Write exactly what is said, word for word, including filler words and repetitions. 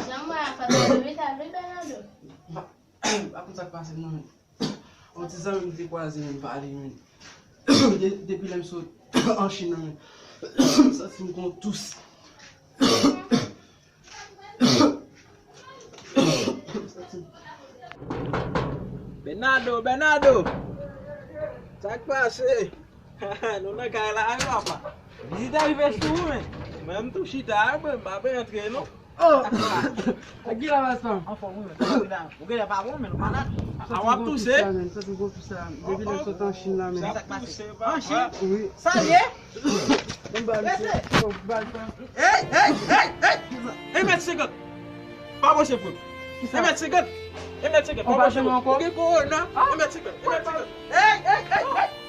Jan m wè a, fò te leve ta vle Bernardo. Pa konn sa k pase non, men. Yon ti zanmi m te kwaze, men m pale, men. De- depi lè m sot an Chin nan, men. M santi m gon tous. Bernardo, Bernardo! Sa k pase? Nou nan kay la, wi, papa. Vizitè rive sou ou, men. Mwen, m tou chita, mwen, m pa vle antre, non. Oh! Ak ki la, mas pa? Anfòm, wi, men. Ou genlè pa bon, men nou malad. A, w ap touse? Soti gon tous la, men. Soti gon tous la. Depi lè m sot an Chin la, men. Sa k pase? An Chin? Wi. Sa l ye? Mwen ba l, mwen ba l, frè. Hey, hey, hey, hey! Yon mèt senkant. Pa pwoche, frè m. Yon mèt senkant. Yon mèt senkant. Pa pwoche, frè m. Ou gen kowona. Yon mèt senkant. Yon mèt senkant. Hey, hey, hey, hey!